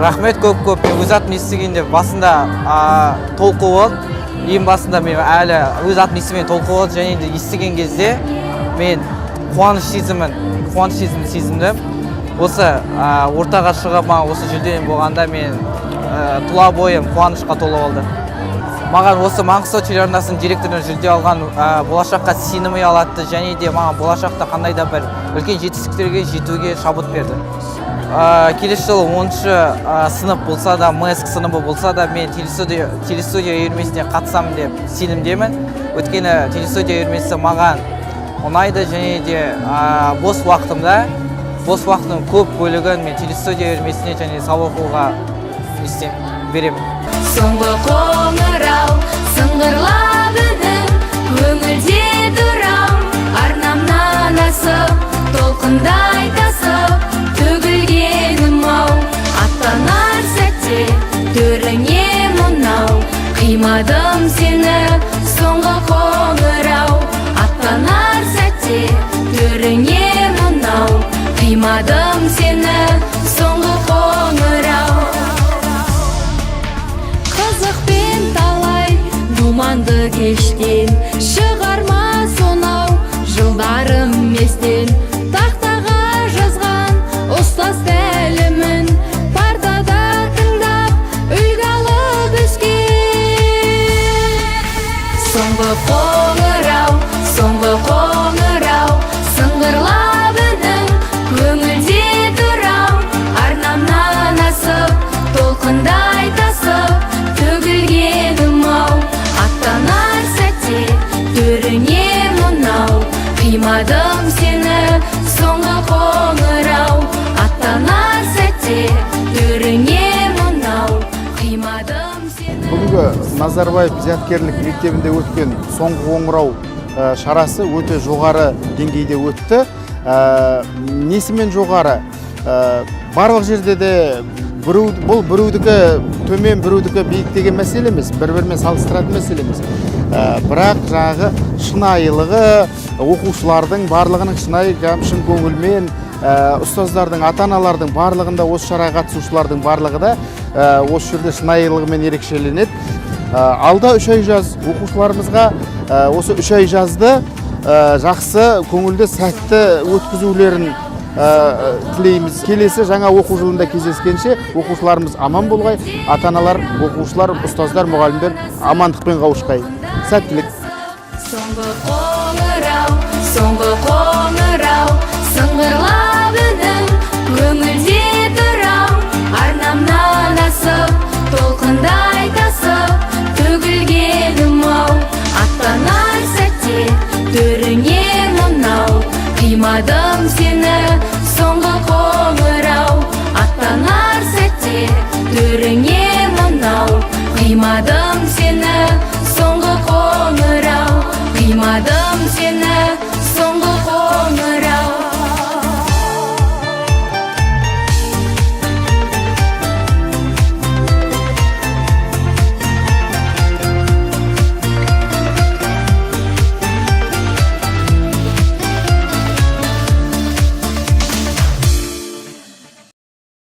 Рахмет көп көп. Мен өз атымды естігенде басында толқу болды. Ең басында мен әлі өз атымды естімеген толқу болды, және де естіген кезде мен қуаныш сезімін сезіндім. Осы ортаға шығып, маған осы жүлдем болғанда, мен тұла бойым қуанышқа толы болды. Маған осы Маңғыстау телеарнасының директорынан жүлде алған болашаққа сенім ұялатты және де маған болашақта қандай да бір үлкен жетістіктерге жетуге шабыт берді. Келесі жылы 10-шы сынып болса да, МСК сыныбы болса да, мен телестудия үйірмесіне қатысамын деп сенімдемін. Өйткені телестудия үйірмесі маған ұнайды және де бос уақытымның көп бөлігін мен телестудия үйірмесіне және сабақ оқуға не істеймін, беремін. Соңғы қоңырау сыңғырлап үнің, көңілде тұрам. Арнамнан асып, толқындай тасып төгілгенім ау. Аттанар сәтте төріңе мынау, қимадым сені, соңғы қоңырау. Аттанар сәтте төріңе мынау, қимадым сені, соңғы қоңырау. Қызықпен талай думанды кештен шығарма сонау жылдарым естен. Тақтаға жазған ұстаз тәлімін партада тыңдап, үлгі алып өскен. Соңғы қоңырау, соңғы қоңырау сыңғырлап үнің, көңілде тұрам. Арнамнан асып, толқындай тасып төгілгенім ау. Аттанар сәтте төріңе мынау, қимадым сені, соңғы қоңырау. Аттанар сәтте төріңе мынау, қимадым сені. Бүгінгі Назарбаев зияткерлік мектебінде өткен соңғы қоңырау шарасы өте жоғары деңгейде өтті. Несімен жоғары? Барлық жерде де біреу, бұл біреудікі төмен, біреудікі биік деген мәселе емес, бір бірімен салыстыратын мәселе емес. Бірақ жаңағы шынайылығы, оқушылардың барлығының шынайы, кәдімгі шын көңілмен, ұстаздардың, ата аналардың барлығында, осы шараға қатысушылардың барлығы да осы жерде шынайылығымен ерекшеленеді. Алда 3 ай жаз. Оқушыларымызға осы 3 ай жазды жақсы, көңілді, сәтті өткізулерін тілейміз. Келесі жаңа оқу жылында кездескенше оқушыларымыз аман болғай, ата аналар, оқушылар, ұстаздар, мұғалімдер амандықпен қауышқай. Сәттілік! Соңғы қоңырау, соңғы қоңырау сыңғырлап үнің, көңілде тұрам. Арнамнан асып, толқындай тасып төгілгенім ау. Аттанар сәтте төріңе мынау, қимадым сені, соңғы қоңырау. Аттанар сәтте төріңе мынау, қимадым сені.